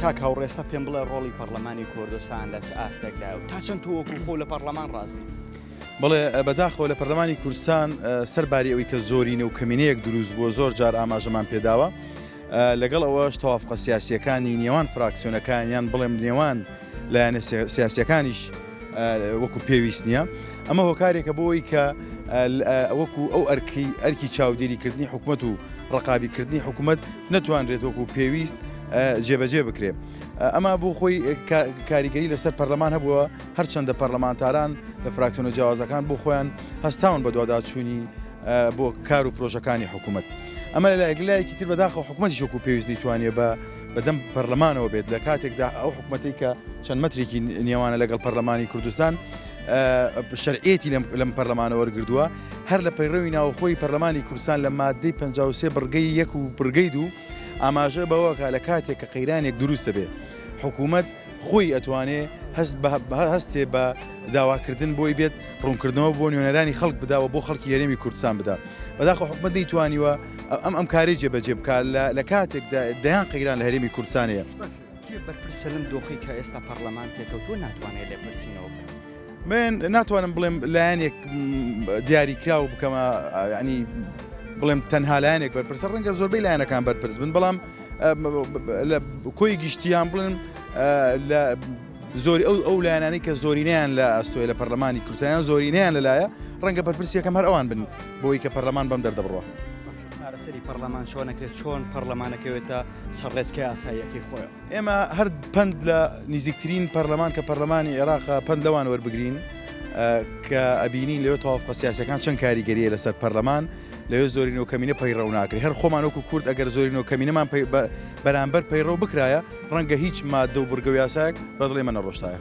کاک هاوڕێ ئێستا پێم بڵێ ڕۆڵی پەڕلەمانی کوردستان لە چ ئاستێکدایە و تا چەند تۆ وەکو خۆو لە پەڕلەمان ڕازی؟ بەڵێ بەداخەوە لە پەرلەمانی کوردستان سەر باری ئەوەی کە زۆرینە و کەمینەیەک دروست بووە زۆر جار ئاماژەمان پێداوە لەگەڵ ئەوەش تەوافقە سیاسیەکانی نێوان فراکسیۆنەکان یان بڵێم نێوان لایەنە سیاسیەکانیش وەکو پێویست نییە ئەمە هۆکارێکە بۆ ئەوەی کە وەکو ئەو ئەرکی ئەرکی چاودێریکردنی حکومەت و ڕقابیکردنی حکومەت نەتوانرێت وەکو پێویست جێبەجێ بکرێت ئەمە بۆ خۆی کاریگەری لەسەر پەرلەمان هەبووە هەرچەندە پەرلەمانتاران لە فراکسیۆنە جیاوازەکان بۆ خۆیان هەستاون بە دواداچوونی بۆ کار و پرۆژەکانی حکوومەت ئەمە لەلایەک لایەکی تر بەداخەوە حکوومەتیش وەکو پێویست نەیتوانیوە بە بەدەم پەرلەمانەوە بێت لە کاتێکدا ئەو حکوومەتەی کە چەند مەترێکی نێوانە لەگەڵ پەرلەمانی کوردستان شەرعیەتی لەم پەرلەمانە وەرگردووە هەر لە پەیڕەوی ناوخۆی پەرلەمانی کوردستان لە مادەی 53 بڕگەی یەک و بڕگەی دوو ئاماژە بەوەکە لە کاتێک کە قەیرانێک دروست دەبێت حکوومەت خۆی ئەتوانێ هەست هەستێ بە داواکردن بۆی بێت ڕوونکردنەوە بۆ نوێنەرانی خەڵک بدا و بۆ خەڵکی هەرێمی کوردستان بدا بەداخەوە حکومەت نەیتوانیوە ئەم ئەم کارەی جێبەجێ بکات لە کاتێکدا دەیان قەیران لە هەرێمی کوردستان هەیە. کێ بەرپرسە لەم دۆخەی کە ئێستا پەڕلەمان تێکەوتووە ناتوانێت لێپرسینەوە بکات؟ من ناتوانم بڵێم لایەنێک دیاریکراو بکەمە ینی بڵێم تەنها لایەنێک بەرپرسە ڕەنگە زۆربەی لایەنەکان بەرپرس بن بەڵام لە کۆی گشتیان بڵێن لە زۆری ئەو ئەو لایەنانەی کە زۆرینەیان لە ئەستۆیە لە پەرلەمانی کوردستان زۆرینەیان لەلایە ڕەنگە بەرپرسی یەکەم هەر ئەوان بن بۆی کە پەرلەمان بەم دەردەبڕوە. چارەسەری پەرلەمان چۆن ئەکرێت چۆن پەرلەمان ئەکەوێتە سەر ڕێچکە یاساییەکەی خۆیەوە؟ ئێمە هەر پەند لە نیزیکترین پەرلەمان کە پەرلەمانی عێراقە پەند لەوان وەربگرین کە ئەبینین لەوێ تەوافقە سیاسەکان چەند کاریگەریە لەسەر پەرلەمان لەوێ زۆرینە و کەمینە پەیڕەو ناکرێت هەر خۆمان وەکو کورد ئەگەر زۆرینە و کەمینەمان بەرامبەر پەیڕەو بکرایە ڕەنگە هیچ مادە و بڕگە و یاسایەک بەدڵی ئێمە نەڕۆشتایە.